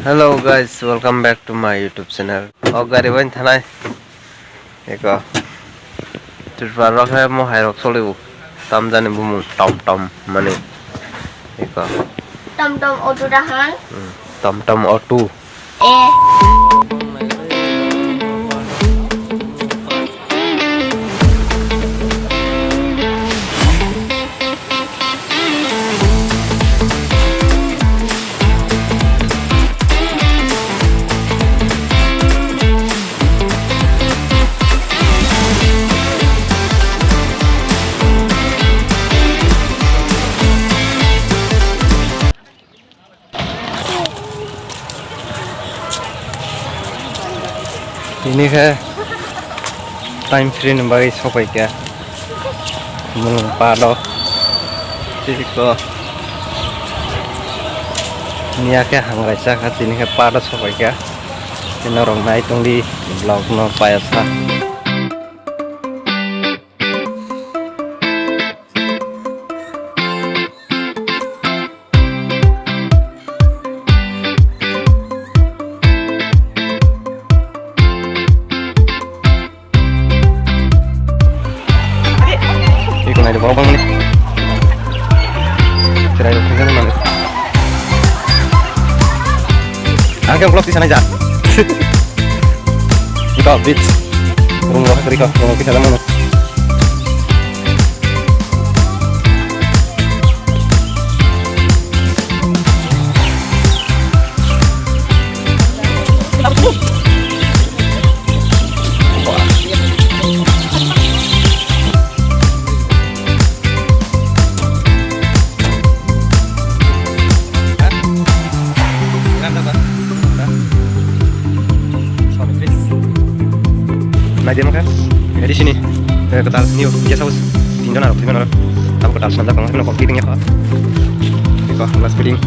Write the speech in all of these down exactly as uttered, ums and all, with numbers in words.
Hello guys, welcome back to my YouTube channel. O gari bai thanai. Eko. Tripura rok hai mo hai rok soliu. Tamjani bumung tom tom mani. Eko. Tom tom auto dahan. Hmm, tom tom auto. Eh. Tini khe time free ni bagwi sopai kha. Mung pado. Tiko. Niya khe hamlaisa kha, tini khe pado sopai kha. Tino rok nai tongdi vlog no payasa. Iko nai borok bangmani. Cherai rok thangjaknai manwi. Ang khe vlog tisanai ja. Iko beach. Room rok kwrwi kho, room rok tisajakmano. Naidi mokhe, edi sini, eh, kwtal new guest house, tinjon aro thwiban aro, tamo kwtal swnamjak tongo, haino complete wngya kho. Eko, glass fitting,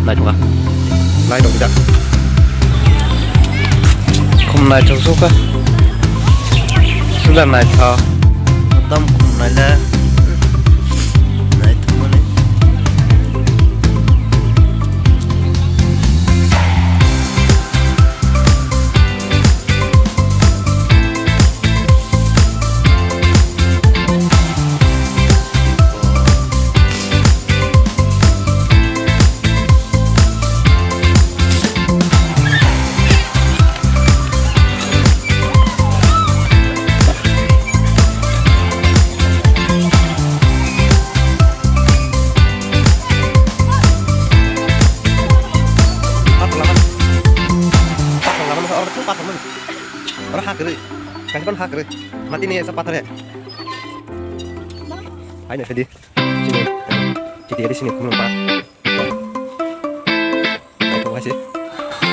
naithoka, light rok rijak. Khum naithok sukha, suda naithok, ekdom khum naile, naithok mani. Pathor lama, pathor lama, oro pathor lama. Oro ha kwrwi, kaisa phano ha kwrwi. Mati ni esa pathor he. Hai na sadi. Chini, chini adi sini kumung pa. Hai ko hai si.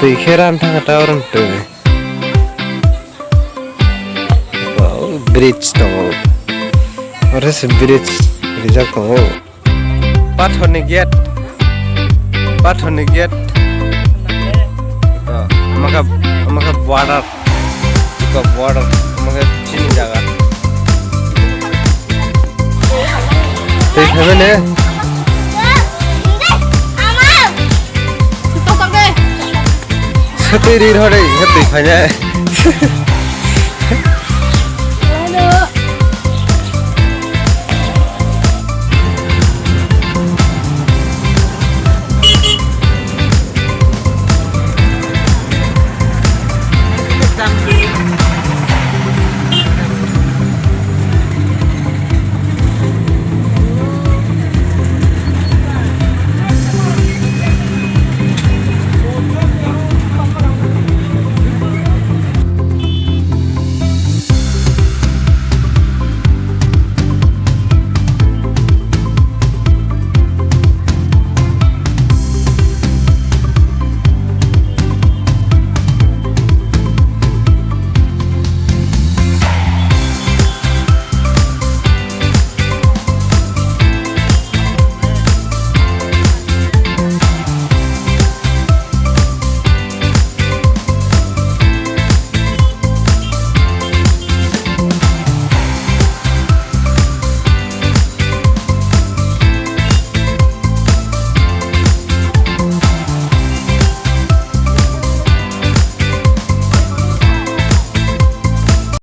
Twi khe ran thang ta orang twi. Wow, bridge tongo. Oro se bridge rijak tongo. Pathorni gate, pathorni gate. Ito, omo khe, omo khe border, ito border, omo khe chini jaga. Tei khabe ne? Satwi rir hore, satwi khaine.